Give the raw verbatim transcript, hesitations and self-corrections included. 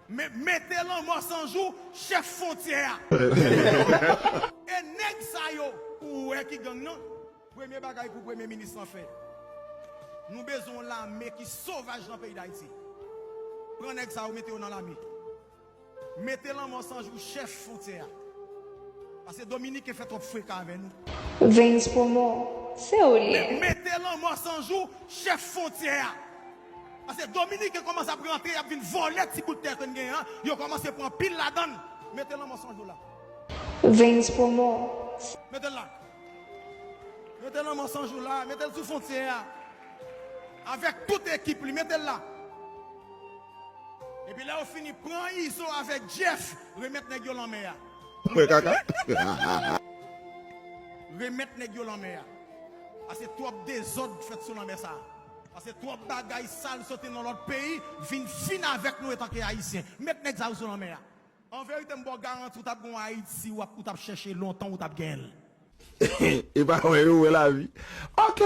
Me- mete lanmò san jou chèf fwontyè a. E nèg sa yo ou wè ki gang nan, premye bagay pou premye minis lan fè, nou bezwen yon lame ki sovaj nan peyi Dayiti. Pran nèg sa yo, mete yo nan lame. Mete lanmò san jou chèf fwontyè a. Paske Dominiken fè twòp freka avè nou. Vens Promo, se ou li ye. Mete lanmò san jou chèf fwontyè a. Paske Dominiken kòmanse ap rantre, y ap vin vòlè ti bout tè ke n genyen an, yo kòmanse pran pil ladan l. Mete lanmò san jou la. Vens Promo. Mete l la. Mete lanmò san jou la, mete l sou fwontyè a. Avèk tout ekip li, mete l la. Epi lè yo fini, pran Izo avèk Jeff, remèt nèg yo lanmè a. Mwen kaka. Remèt nèg yo lanmè a. Paske twòp dezòd fèt sou lanmè sa a. Paske twòp bagay sal soti nan lòt peyi vin fin avèk nou antanke Ayisyen. Met nèg sa yo sou lanmè a. An verite, m ba w garanti, ou t ap gen yon Ayiti, w ap, ou t ap chèche lontan, ou t ap genyen l. E pa wè yo wè lavi. Ok.